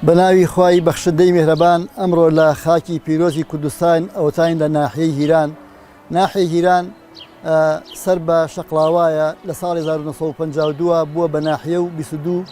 بە ناوی خوای بەخشندەی میهرەبان ئەمڕۆ لە خاکی پیرۆزی کوردستان ئەوەتاین لە ناحیەی هیران ناحیەی هیران سەر بە شەقڵاوایە لە ساڵی 1952 بووە بە ناحیە و 22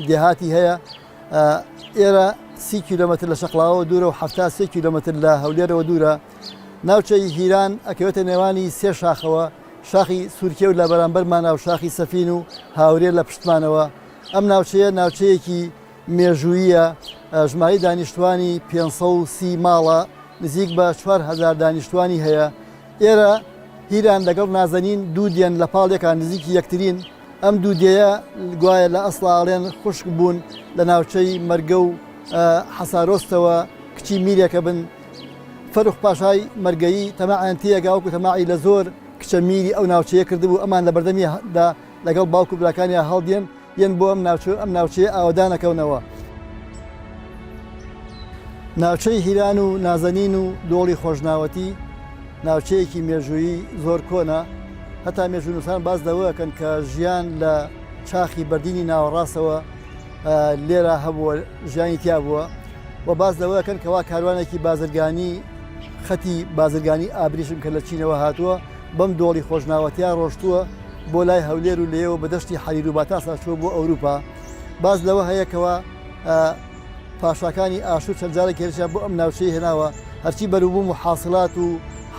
دێهاتی هەیە ئێرە سی کیلۆمەتر لە شەقڵاوە دوورە و 73 کیلۆمەتر لە هەولێرەوە دوورە ناوچەی هیران ئەکەوێتە نێوانی سێ شاخەوە شاخی سوورکێو لە بەرامبەرمانە و شاخی سەفین و هاورێ لە پشتمانەوە ئەم ناوچەیە ناوچەیەکی مێژووییە، ژمارەی دانیشتوانی 530 ماڵە، نزیک بە 4000 دانیشتوانی هەیە. ئێرە هیران لەگەڵ نازەنین دوو دێن لە پاڵ یەکان نزیکی یەکترین، ئەم دوو دێیە گوایە لە ئەسڵا ئەڵێن خوشک بوون لە ناوچەی مەرگە و حەسارۆستەوە کچی میرێکە بن. فەروخ پاشای مەرگەیی تەماعیان تێگا وەکو تەماعی لە زۆر کچە میری ئەو ناوچەیە کردبوو، ئەمان لە بەردەمیدا لەگەڵ باوک و براکانیا هەڵدێن یەن بۆ ئەم ناوچە ئەم ناوچەیە ئاوەدان ئەکەونەوە. ناوچەی هیران و نازەنین و دۆڵی خۆشناوەتی ناوچەیەکی مێژوویی زۆر کۆنە، هەتا مێژوونووسان باس لەوە ئەکەن کە ژیان لە چاخی بەردینی ناوەڕاستەوە لێرە هەبووە ژیانی تیا بووە و باس لەوە ئەکەن کەوا کاروانێکی بازرگانی خەتی بازرگانی ئابریشم کە لە چینەوە هاتووە بەم دۆڵی خۆشناوەتیا ڕۆشتووە بۆ لای هەولێر و لێیەوە بە دەشتی حەریر و باتاسا چووە بۆ ئەوروپا. باس لەوە هەیە کەوا پاشاکانی ئاشور چەند جارێک هێرشیان بۆ ئەم ناوچەی هێناوە، هەرچی بەروبووم و حاسڵات و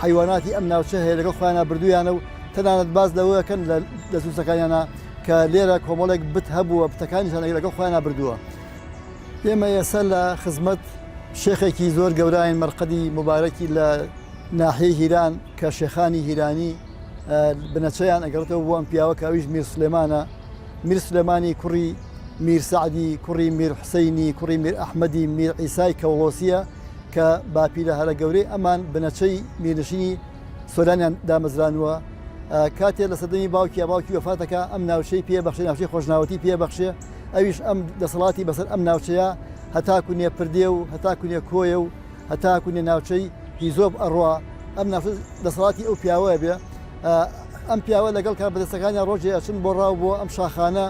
حەیواناتی ئەم ناوچە هەیە لەگەڵ خۆیانا بردوویانە و تەنانەت باس لەوە ئەکەن لە دەستنووسەکانیانا کە لێرە کۆمەڵێک بت هەبووە بتەکانیشیان لەگەڵ خۆیانا بردووە. ئێمە ئێستا لە خزمەت شێخێکی زۆر گەوراین مەرقەدی موبارەکی لە ناحیەی هیران کە شێخانی هیرانی بنەچەیان ئەگەڕێتەوە بۆ ئەم پیاوە کە ئەویش میر سلێمانە. میر سلێمانی کوڕی میر سەعدی کوڕی میر حوسەینی کوڕی میر ئەحمەدی میر عیسای کەوڵۆسییە کە باپیرە هەرە گەورەی ئەمان بنەچەی میرنشینی سۆرانیان دامەزرانووە. کاتێ لە سەردەمی باوکیا باوکی وەفات دەکا ئەم ناوچەی پێ بەخشێ ناوچەی خۆشناوەتی پێ بەخشێ ئەویش ئەم دەسەڵاتی بەسەر ئەم ناوچەیە هەتاکو نێ پردێ و هەتاکو نێ کۆیە و هەتاکو نێ ناوچەی هیزۆپ ئەڕوا ئەم ناوچە دەسەڵاتی ئەو پیاوە بێ ئەم پیاوە لەگەڵ کاربەدەستەکانیان ڕۆژێ ئەچن بۆ ڕاو بۆ ئەم شاخانە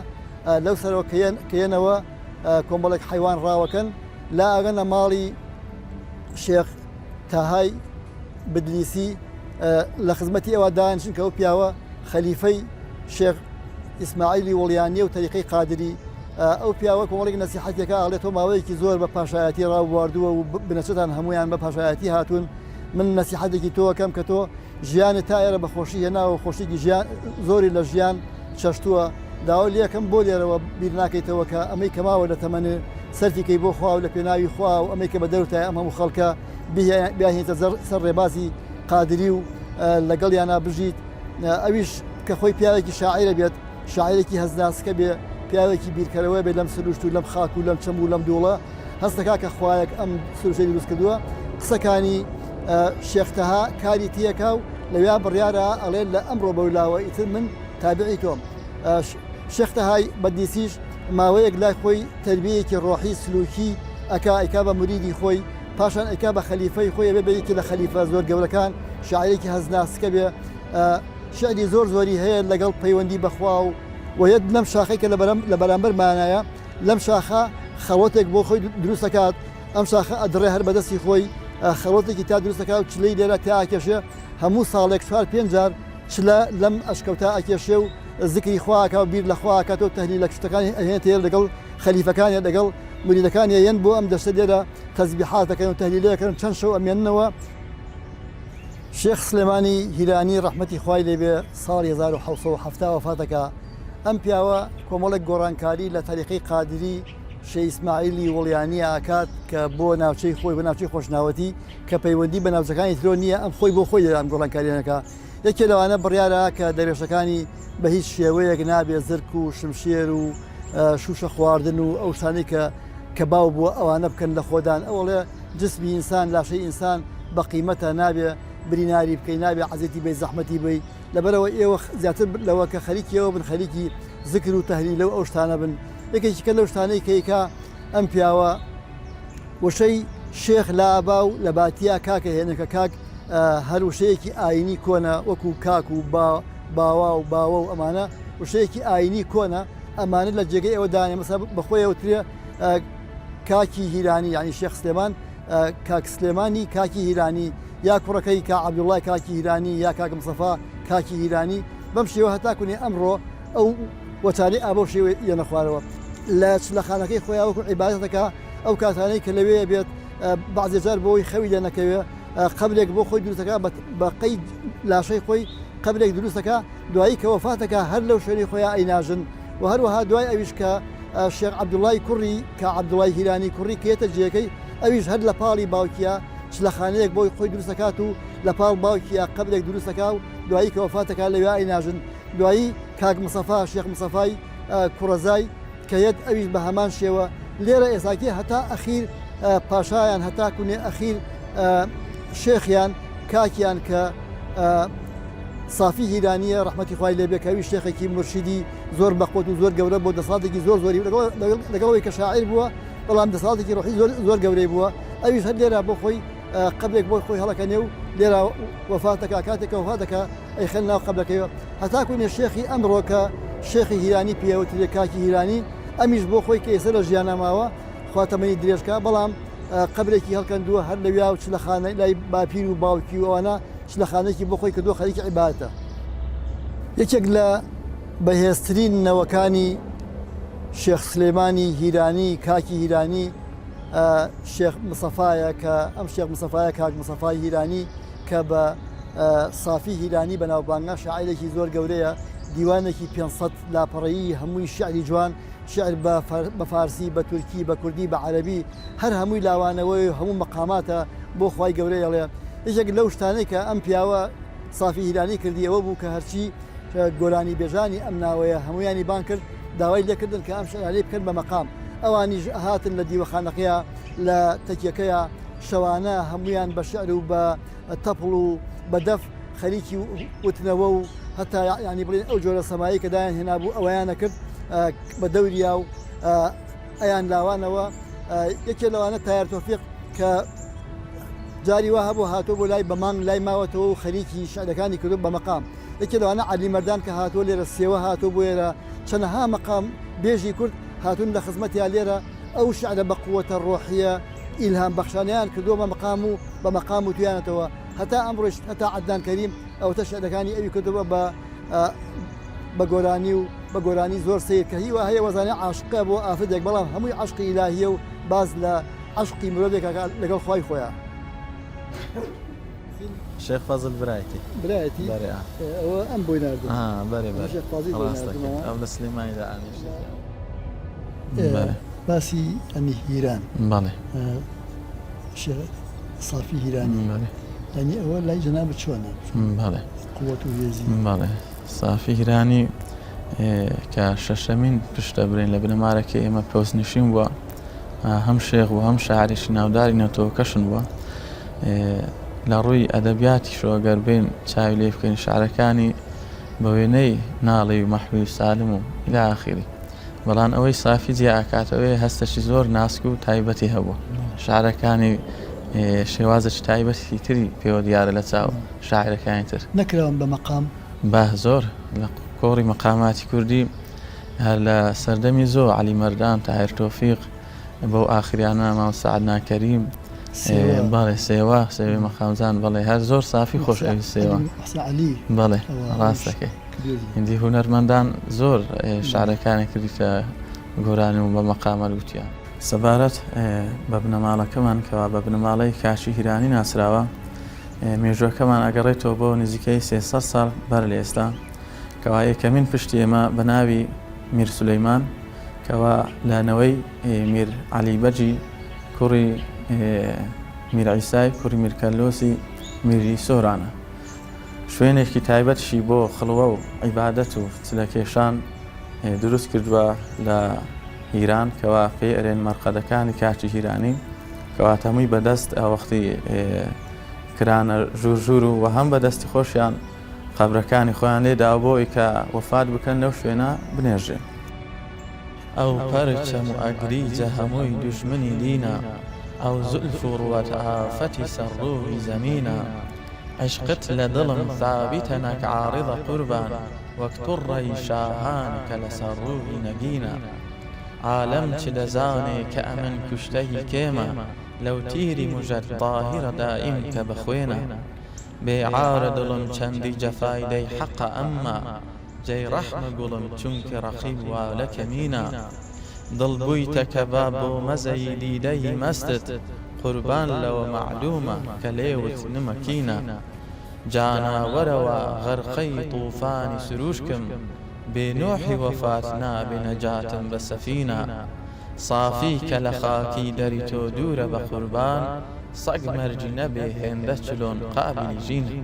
لەو سەرەوە کەیەنەوە کۆمەڵێک حیوان ڕاوەکەن لا ئەگەنە ماڵی شێخ تاهای بدلیسی لە خزمەتی ئەوە دانیشن کە ئەو پیاوە خەلیفەی شێخ ئیسماعیلی وڵیانیە و تەریقەی قادری ئەو پیاوە کۆمەڵێک نەسیحەتێکە ئاڵێ تۆ ماوەیەکی زۆر بە پاشایەتی ڕاوبواردووە و بنەچەتان هەمویان بە پاشایەتی هاتوون من نەسیحەتێکی تۆکەم کە تۆ ژیانت تا ئێرە بە خۆشی هێناوە خۆشیکی ژیان زۆری لە ژیان چەشتووە داوا لێکەم بۆ لێرەوە بیر ناکەیتەوە کە ئەمەی کەماوە لە تەمەنێ سەرفی کەی بۆ خوا و لە پێناوی خوا و ئەمەی کە بە دەروتای ئەم هەموو خەڵکە بیانهێنیتە سەر ڕێبازی قادری و لەگەڵیانا بژیت ئەویش کە خۆی پیاوێکی شاعیرە بێت شاعیرێکی هەستناسکە بێ پیاوێکی بیرکەرەوە بێت لەم سروشت و لەم خاک و لەم چەم و لەم دووڵە هەست دەکات کە خوایەک ئەم سروشتەی دروست کردووە قسەکانی شێخ تەها کاری تیەکا و لەویا بڕیارە ئەڵێ لە ئەمڕۆ بەولاوە ئیتر من تابعی تۆم شێخ تەهای بەدلیسیش ماوەیەک لای خۆی تەربیەیەکی ڕۆحی سلوکی ئەکا ئەیکا بە مریدی خۆی پاشان ئەیکا بە خەلیفەی خۆی ئەبێ بە یەکێ لە خەلیفە زۆر گەورەکان شاعیرێکی هەستناسکە بێ شعری زۆر زۆری هەیە لەگەڵ پەیوەندی بەخوا و وەیەت لەم شاخەی کە لە بەرامبەرمانایە لەم شاخە خەڵۆتێک بۆ خۆی دروست دەکات، ئەم شاخە ئەدڕێ هەر بەدەستی خۆی خەڵۆتێکی تا دروست دەکات و چلەی لێرە تیا ئەکێشێ، هەموو ساڵێک چوار پێنج جار چلە لەم ئەشکەوتە ئەکێشێ و زکری خوا ئەکا و بیر لە خوا ئەکاتەوە تەهلیلە شتەکانی ئەهێنێتە ئێرە لەگەڵ خەلیفەکانیا لەگەڵ مریدەکانیا یەن بۆ ئەم دەشتە لێرە تەزبیحات دەکەن و تەهلیلە ئەکەن و چەند شەو ئەمێننەوە. شێخ سلێمانی هیرانی ڕەحمەتی خوای لێ بێ ساڵی 1770 وەفات دەکا، ئەم پیاوە کۆمەڵێک گۆڕانکاری لە تەریقەی قادری شێ ئیسماعیلی وڵیانیە ئەکات کە بۆ ناوچەی خۆی بۆ ناوچەی خۆشناوەتی کە پەیوەندی بە ناوچەکانی ترۆ نییە ئەم خۆی بۆ خۆی لێرە ئەم گۆڕانکاریانەکە یەکێ لەوانە بڕیارە کە دەروێشەکانی بە هیچ شێوەیەک نابێ زرک و شمشێر و شوشە خواردن و ئەو شتانەی کە کە باو بووە ئەوانە بکەن لە خۆدان ئەوڵێ جسمی ئینسان لاشەی ئینسان بە قیمەتە نابێ بریناری بکەی نابێ عەزێتی بەی زەحمەتی بەی لەبەرئەوە ئێوە زیاتر لەوە کە خەریکی ئەوە بن خەریکی زکر و تەهلیلە و ئەو شتانە بن یەکێکی کە لەو شتانەی کە ئەیکا ئەم پیاوە وشەی شێخ لابا و لە باتیا کاکە هێنە کە کاک هەر وشەیەکی ئاینی کۆنە وەکو کاک و با باوا و باوە و ئەمانە وشەیەکی ئاینی کۆنە ئەمانە لە جێگەی ئەوە دانێ مەسە بەخۆیەوە ترێ. کاکی هیرانی یانی شێخ سلێمان کاک سلێمانی کاکی هیرانی یا کوڕەکەی کا عەبدوڵای کاکی هیرانی یا کاک مستەفا کاکی هیرانی بەم شێوە هەتاکوونێ ئەمڕۆ ئەو وەچانەی ئا بەو شێوە یەنە خوارەوە لە چلەخانەکەی خۆیان وەکو عیبادەت دەکا ئەو کاتانەی کە لەوێ بێت بەعزێ جار بۆی خەوی لێ نەکەوێ قەبرێک بۆ خۆی دروست دەکا بە قەی لاشەی خۆی قەبرێک دروست دەکا دوایی کە وەفات دەکا هەر لەو شوێنەی خۆیان ئەیناژن و هەروەها دوای ئەویش کە شێخ عەبدوڵای کوڕی کە عەبدوڵای هیرانی کوڕی کە یەتە جێگەی ئەویش هەر لە پاڵی باوکیا چلەخانەیەک بۆی خۆی دروست دەکات و لە پاڵ باوکیا قەبرێک دروست دەکا و دوایی کە وەفات دەکا لەوێ ئەیناژن دوایی کاک مستەفا شێخ مستەفای کوڕەزای کە یەت ئەویش بە هەمان شێوە لێرە ئێساکی هەتا ئەخیر پاشایان هەتا کونێ ئەخیر شێخیان کاکیان کە سافی هیرانیە ڕەحمەتی خوای لێبێ کە ئەویش شێخێکی مورشیدی زۆر بەقوت و زۆر گەورە بۆ دەسەڵاتێکی زۆر زۆری لەگەڵەوەی کە شاعیر بووە بەڵام دەسەڵاتێکی ڕۆحی زۆر زۆر گەورەی بووە ئەویش هەر لێرە بۆ خۆی قەبرێک بۆ خۆی هەڵەکەنێ و لێرە وەفات دەکا کاتێک کە وەفات دەکا ئەیخەن ناو قەبرەکەی هەتاکو نێ شێخی ئەمڕۆ کە شێخی هیرانی پێوترێ کاکی هیرانی ئەمیش بۆ خۆی کە ئێستا لە ژیانا ماوە خوا تەمەنی درێژ کا بەڵام قەبرێکی هەڵکەندووە هەر لەویا و چلەخانە لای باپیر و باوکی و ئەوانە چلەخانێکی بۆ خۆی کردووە خەریکی عیبادەتە. یەکێک لە بەهێزترین نەوەکانی شێخ سلێمانی هیرانی کاکی هیرانی شێخ مستەفایە کە ئەم شێخ مستەفایە کاک مستەفای هیرانی کە بە سافی هیرانی بەناوبانگە شاعیرێکی زۆر گەورەیە دیوانێکی 500 لاپەڕەیی هەمووی شعری جوان شعر بە فارسی بە تورکی بە کوردی بە عەرەبی هەر هەمووی لاوانەوەی و هەموو مەقاماتە بۆ خوای گەورە ئەڵێ یەکێک لەو شتانەی کە ئەم پیاوە سافی هیرانی کردی ئەوە بوو کە هەرچی گۆرانی بێژانی ئەم ناوەیە هەمویانی بان کرد داوای لێکردن کە ئەم شعرانەی بکەن بە مەقام ئەوانیش هاتن لە دیوەخانەکەیە لە تەکیەکەیە شەوانە هەمویان بە شعر و بە تەپڵ و بە دەف خەریکی وتنەوە و هەتا یانی بڵێن ئەو جۆرە سەمایی کە دایان هێنابوو ئەوەیانە کرد بە دەوریا و ئەیان لاوانەوە یەکێ لەوانە تایەر تۆفیق کە جاری وا هەبوو هاتۆ بۆ لای بە مانگ لای ماوەتەوە و خەریکی شعرەکانی کردو بە مەقام یەکێ لەوانە عەلی مەردان کە هاتووە لێرە سێوە هاتووە بۆ ئێرە چەنەها مەقام بێژی کورد هاتوون لە خزمەتیا لێرە ئەو شعرە بە قووەتە ڕۆحیە ئیلهام بەخشانەیان کردووە بە مەقام و بە مەقام وتویانەتەوە هەتا ئەمڕۆیش هەتا عەدنان کەریم ئەوەتە شعرەکانی ئەوی کردووە بە بە گۆرانی و بە گۆرانی زۆر سەیر کە هیوا هەیە وەزانێ عاشقە بۆ ئافرەتێک بەڵام هەمووی عەشقی ئیلاهیە و باس لە عەشقی مرۆڤێک ئەکا لەگەڵ خوای خۆیا. شێخ فەزل برایەتی. برایەتی؟ بەرێ ئا. ئەوە ئەم بۆی ناردم. ئا بەرێ بەرێ. شێخ فازیل بۆی ڕاست دەکەیت. ناردمەوە. ئەو لە سلێمانی دائەنیشت. بەرێ. باسی ئەمی هیران. بەڵێ. شێخ سافی هیرانی. بەڵێ. یانی ئەوە لای جەنابت چۆنە؟ بەڵێ. قوت و هێزی. بەڵێ. سافی هیرانی کە شەشەمین پشتە برین لە بنەمارەکەی ئێمە پێوسنشین بووە هەم شێخ بوو هەم شاعرێکی ناوداری نەتەوەکەشن بووە لە ڕووی ئەدەبیاتیشەوە گەر بین چاوی لێ بکەین شعرەکانی بە وێنەی ناڵی و مەحوی و سالم و إلى آخره بەڵام ئەوەی سافی جیا ئەکاتەوەی هەستەکی زۆر ناسک و تایبەتی هەبوو شعرەکانی شێوازێکی تایبەتی تری پێوە دیارە لە چاو شاعرەکانی تر. نەکراون بە مەقام؟ باه زۆر لە کۆڕی مەقاماتی کوردی هەر لە سەردەمی زۆ عەلی مەردان، تاهیر تۆفیق بەو ئاخریانە مامۆستا عەدنان کەریم بەڵێ سێوە سێوەی مەقامزان بەڵێ هەر زۆر سافی خۆش ئەوی سێوە بەڵێ ڕاست دەکەی هیندی هونەرمەندان زۆر شعرەکانی کردیتە گۆرانی و بە مەقامەت گوتیان. سەبارەت بە بنەماڵەکەمان کەوا بە بنەماڵەی کاشی هیرانی ناسراوە، مێژووەکەمان ئەگەڕێتەوە بۆ نزیکەی 300 ساڵ بەر لە ئێستا کەوا یەکەمین پشتی ئێمە بە ناوی میر سولەیمان کەوا لە نەوەی میر عەلی بەگی کوڕی میر عیسای کوڕی میر کەلۆسی میری سۆرانە. شوێنێکی تایبەتشی بۆ خڵوە و عیبادەت و چلەکێشان دروست کردووە لە هیران کەوا پێی ئەرێن مەرقەدەکانی کاکی هیرانی کەواتە هەمووی بەدەست وەختی کرانە ژوور ژوور و هەم بەدەستی خۆشیان قەبرەکانی خۆیان لێ داوە بۆ ئەوی کە وەفات بکەن لەو شوێنە بنێژرێن. ئەو پەرچەم و ئەگریجە هەمووی دوژمنی دینە ئەو زولف و ڕووەت ئافەتی سەر ڕووی زەمینە عیشقت لە دڵم ثابتە نەک عارضە قوربان وەک طوڕەی شاهان کە لەسەر ڕووی نەگینە. عالەم چ دەزانێ کە ئەمن کوشتەی کێمە لەو تیری مژەت تاهیرە دایم کە بە خوێنە بێ عارە دڵم چەندی جەفای دەی حەقە ئەمما جێی ڕەحمە گوڵم چونکە ڕەقیب وا لە کەمینە دڵ بوویتە کەباب بۆ مەزەی دیدەی مەستت قوربان لەوە مەعلوومە کە لێوت نمەکینە جانا وەرەوە غەرقەی تۆفانی سروشکم بێ نوحی وەفات نابێ نەجاتم بە سەفینە سافی کە لە خاکی دەری تۆ دوورە بە قوربان سەگ مەرگی نەبێ هێندە چلۆن قابیلی ژینە.